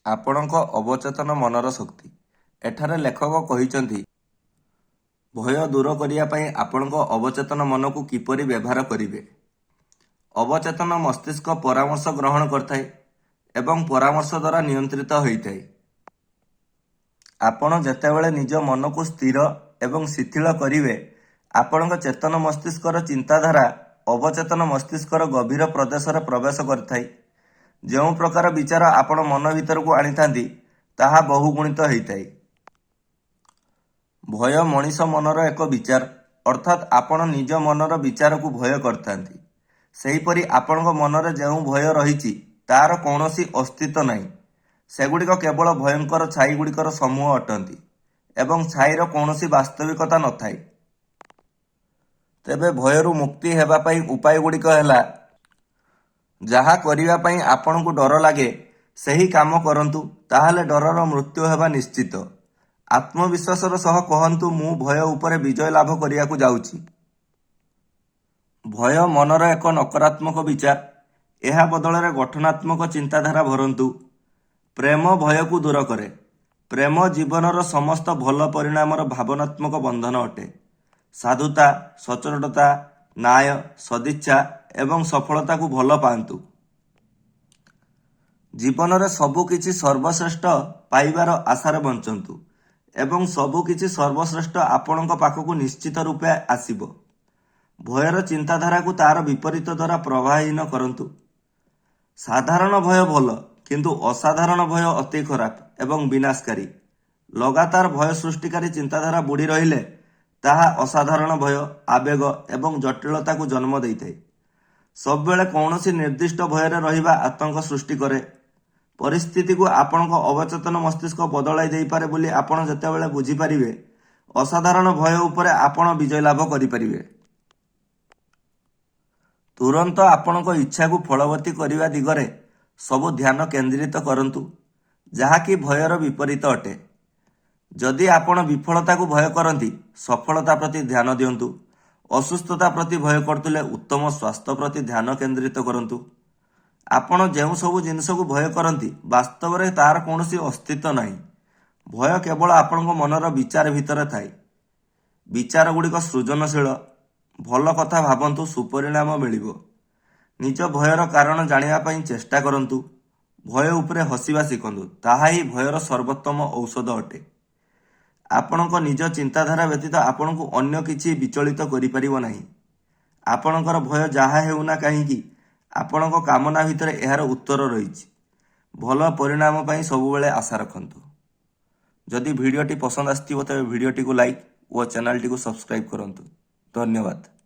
ଆପଣଙ୍କ ଅବଚେତନ ମନର ଶକ୍ତି। ଏଠାରେ ଲେଖକ କହିଛନ୍ତି, ଭୟ ଦୂର କରିବା ପାଇଁ ଆପଣଙ୍କ ଅବଚେତନ ମନକୁ କିପରି ବ୍ୟବହାର କରିବେ। ଅବଚେତନ ମସ୍ତିଷ୍କ ପରାମର୍ଶ ଗ୍ରହଣ କରିଥାଏ ଏବଂ ପରାମର୍ଶ ଦ୍ୱାରା ନିୟନ୍ତ୍ରିତ ହୋଇଥାଏ। ଆପଣ ଯେତେବେଳେ ନିଜ ମନକୁ ସ୍ଥିର ଏବଂ ଶିଥିଳ କରିବେ, ଆପଣଙ୍କ ଚେତନ ମସ୍ତିଷ୍କର ଚିନ୍ତାଧାରା ଅବଚେତନ ମସ୍ତିଷ୍କର ଗଭୀର ପ୍ରଦେଶରେ ପ୍ରବେଶ କରିଥାଏ। ଯେଉଁ ପ୍ରକାର ବିଚାର ଆପଣ ମନ ଭିତରକୁ ଆଣିଥାନ୍ତି, ତାହା ବହୁଗୁଣିତ ହୋଇଥାଏ। ଭୟ ମଣିଷ ମନର ଏକ ବିଚାର, ଅର୍ଥାତ୍ ଆପଣ ନିଜ ମନର ବିଚାରକୁ ଭୟ କରିଥାନ୍ତି। ସେହିପରି ଆପଣଙ୍କ ମନରେ ଯେଉଁ ଭୟ ରହିଛି, ତାହାର କୌଣସି ଅସ୍ତିତ୍ୱ ନାହିଁ। ସେଗୁଡ଼ିକ କେବଳ ଭୟଙ୍କର ଛାଇଗୁଡ଼ିକର ସମୂହ ଅଟନ୍ତି ଏବଂ ଛାଇର କୌଣସି ବାସ୍ତବିକତା ନଥାଏ। ତେବେ ଭୟରୁ ମୁକ୍ତି ହେବା ପାଇଁ ଉପାୟଗୁଡ଼ିକ ହେଲା, ଯାହା କରିବା ପାଇଁ ଆପଣଙ୍କୁ ଡର ଲାଗେ, ସେହି କାମ କରନ୍ତୁ, ତାହେଲେ ଡରର ମୃତ୍ୟୁ ହେବା ନିଶ୍ଚିତ। ଆତ୍ମବିଶ୍ୱାସର ସହ କହନ୍ତୁ, ମୁଁ ଭୟ ଉପରେ ବିଜୟ ଲାଭ କରିବାକୁ ଯାଉଛି। ଭୟ ମନର ଏକ ନକାରାତ୍ମକ ବିଚାର। ଏହା ବଦଳରେ ଗଠନାତ୍ମକ ଚିନ୍ତାଧାରା ଭରନ୍ତୁ। ପ୍ରେମ ଭୟକୁ ଦୂର କରେ। ପ୍ରେମ ଜୀବନର ସମସ୍ତ ଭଲ ପରିଣାମର ଭାବନାତ୍ମକ ବନ୍ଧନ ଅଟେ। ସାଧୁତା, ସଚ୍ଚୋଟତା, ନ୍ୟାୟ, ସଦିଚ୍ଛା ଏବଂ ସଫଳତାକୁ ଭଲ ପାଆନ୍ତୁ। ଜୀବନରେ ସବୁ କିଛି ସର୍ବଶ୍ରେଷ୍ଠ ପାଇବାର ଆଶାରେ ବଞ୍ଚନ୍ତୁ ଏବଂ ସବୁ କିଛି ସର୍ବଶ୍ରେଷ୍ଠ ଆପଣଙ୍କ ପାଖକୁ ନିଶ୍ଚିତ ରୂପେ ଆସିବ। ଭୟର ଚିନ୍ତାଧାରାକୁ ତାହାର ବିପରୀତ ଦ୍ୱାରା ପ୍ରଭାବହୀନ କରନ୍ତୁ। ସାଧାରଣ ଭୟ ଭଲ, କିନ୍ତୁ ଅସାଧାରଣ ଭୟ ଅତି ଖରାପ ଏବଂ ବିନାଶକାରୀ। ଲଗାତାର ଭୟ ସୃଷ୍ଟିକାରୀ ଚିନ୍ତାଧାରା ବୁଡ଼ି ରହିଲେ ତାହା ଅସାଧାରଣ ଭୟ, ଆବେଗ ଏବଂ ଜଟିଳତାକୁ ଜନ୍ମ ଦେଇଥାଏ। ସବୁବେଳେ କୌଣସି ନିର୍ଦ୍ଦିଷ୍ଟ ଭୟରେ ରହିବା ଆତଙ୍କ ସୃଷ୍ଟି କରେ। ପରିସ୍ଥିତିକୁ ଆପଣଙ୍କ ଅବଚେତନ ମସ୍ତିଷ୍କ ବଦଳାଇ ଦେଇପାରେ ବୋଲି ଆପଣ ଯେତେବେଳେ ବୁଝିପାରିବେ, ଅସାଧାରଣ ଭୟ ଉପରେ ଆପଣ ବିଜୟ ଲାଭ କରିପାରିବେ। ତୁରନ୍ତ ଆପଣଙ୍କ ଇଚ୍ଛାକୁ ଫଳବତୀ କରିବା ଦିଗରେ ସବୁ ଧ୍ୟାନ କେନ୍ଦ୍ରିତ କରନ୍ତୁ, ଯାହାକି ଭୟର ବିପରୀତ ଅଟେ। ଯଦି ଆପଣ ବିଫଳତାକୁ ଭୟ କରନ୍ତି, ସଫଳତା ପ୍ରତି ଧ୍ୟାନ ଦିଅନ୍ତୁ। ଅସୁସ୍ଥତା ପ୍ରତି ଭୟ କରୁଥିଲେ ଉତ୍ତମ ସ୍ୱାସ୍ଥ୍ୟ ପ୍ରତି ଧ୍ୟାନ କେନ୍ଦ୍ରିତ କରନ୍ତୁ। ଆପଣ ଯେଉଁ ସବୁ ଜିନିଷକୁ ଭୟ କରନ୍ତି, ବାସ୍ତବରେ ତାହାର କୌଣସି ଅସ୍ତିତ୍ୱ ନାହିଁ। ଭୟ କେବଳ ଆପଣଙ୍କ ମନର ବିଚାର ଭିତରେ ଥାଏ। ବିଚାରଗୁଡ଼ିକ ସୃଜନଶୀଳ। ଭଲ କଥା ଭାବନ୍ତୁ, ସୁପରିଣାମ ମିଳିବ। ନିଜ ଭୟର କାରଣ ଜାଣିବା ପାଇଁ ଚେଷ୍ଟା କରନ୍ତୁ। ଭୟ ଉପରେ ହସିବା ଶିଖନ୍ତୁ, ତାହା ହିଁ ଭୟର ସର୍ବୋତ୍ତମ ଔଷଧ ଅଟେ। ଆପଣଙ୍କ ନିଜ ଚିନ୍ତାଧାରା ବ୍ୟତୀତ ଆପଣଙ୍କୁ ଅନ୍ୟ କିଛି ବିଚଳିତ କରିପାରିବ ନାହିଁ। ଆପଣଙ୍କର ଭୟ ଯାହା ହେଉନା କାହିଁକି, ଆପଣଙ୍କ କାମନା ଭିତରେ ଏହାର ଉତ୍ତର ରହିଛି। ଭଲ ପରିଣାମ ପାଇଁ ସବୁବେଳେ ଆଶା ରଖନ୍ତୁ। ଯଦି ଭିଡ଼ିଓଟି ପସନ୍ଦ ଆସିଥିବ, ତେବେ ଭିଡ଼ିଓଟିକୁ ଲାଇକ୍ ଓ ଚ୍ୟାନେଲଟିକୁ ସବସ୍କ୍ରାଇବ୍ କରନ୍ତୁ। ଧନ୍ୟବାଦ।